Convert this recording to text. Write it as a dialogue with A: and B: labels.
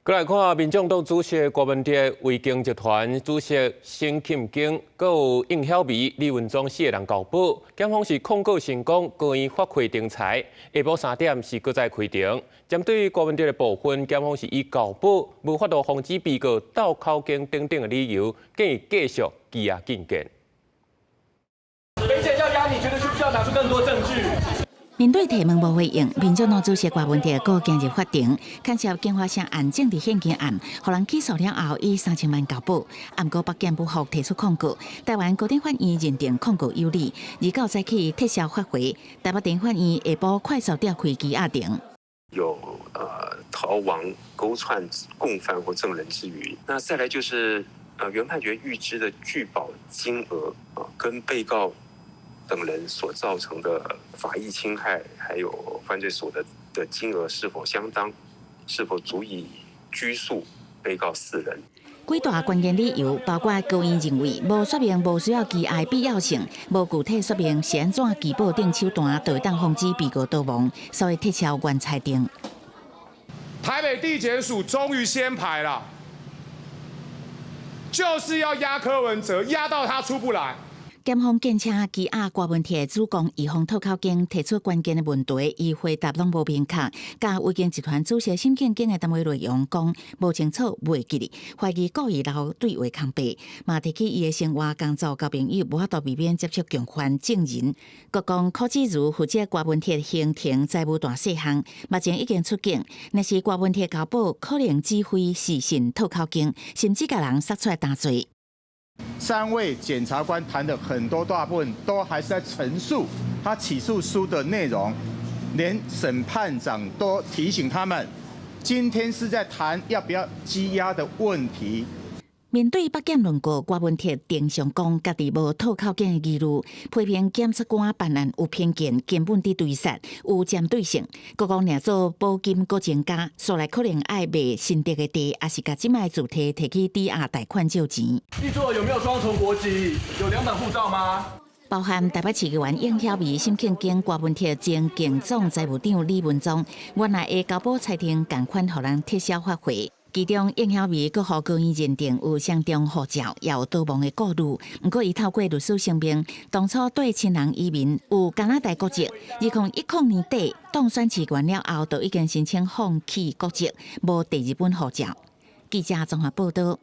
A: 閣來看，民眾黨主席郭文哲、維京集團主席沈慶京，閣有應曉薇、李文忠四个人交保，檢方是控告成功，高院發回重裁。下晡3點是閣再開庭。針對郭文哲的部分，檢方是以交保無法度防止被告鬥口供等等的理由，建議繼續羈押禁見。
B: 北檢要押你，覺得需不需要拿出更多證據？
C: 面對提問無回應，民眾黨主席郭文哲閣行入法庭，牽涉京華城案政治獻金案，予人起訴了後以3000萬交保，毋過北檢不服提出抗告，台灣高等法院認定抗告有理，29早起撤銷發回，台北地法院下晡快速調開羈押庭。
D: 有逃亡、勾串共犯或證人之虞，那再來就是原判決預支的拒保金額啊，跟被告等人所造成的法益侵害，還有犯罪所得的金額是否相當，是否足以拘束被告四人？
C: 幾大關鍵理由包括高院認為無說明無需要羈押必要性，無具體說明是按怎拒保等手段就會當防止被告逃亡，所以撤銷原裁定。
E: 台北地檢署終於先排了，就是要壓柯文哲，壓到他出不來。
C: 檢方堅稱羈押郭文鐵主講預防套口供提出關鍵的問題，伊回答攏無明確。佮維京集團主席沈慶京的談話內容講無清楚、袂記得，懷疑故意留對話空白。嘛提起伊的生活、工作、交朋友，無法度避免接觸共犯證人。閣講柯志如負責郭文鐵行程財務大細項，目前已經出境。若是郭文鐵交保，可能指揮視訊套口供，甚至共人殺出來擔罪。
F: 三位檢察官談的很多大部分都還是在陳述他起訴書的內容，連審判長都提醒他們，今天是在談要不要羈押的問題。
C: 面對北檢論告，郭文鐵庭上講家己無套口供的疑慮，批評檢察官辦案有偏見，根本佇追殺，有針對性。閣講若做保金閣增加，煞來可能愛賣新竹的地，抑是共這擺主體提去抵押貸款借錢。
B: 你做有沒有雙重國籍？有兩本護照嗎？
C: 包含台北市議員應曉薇、沈慶京、郭文鐵前警總財務長李文忠，原來的交保裁定仝款予人撤銷發回。其中應曉薇閣予高院認定有雙重護照，也有逃亡的顧慮。毋過伊透過律師聲明，當初綴親人移民有加拿大國籍，2010年底當選市議員了後，就已經申請放棄國籍，無第二本護照。記者綜合報道。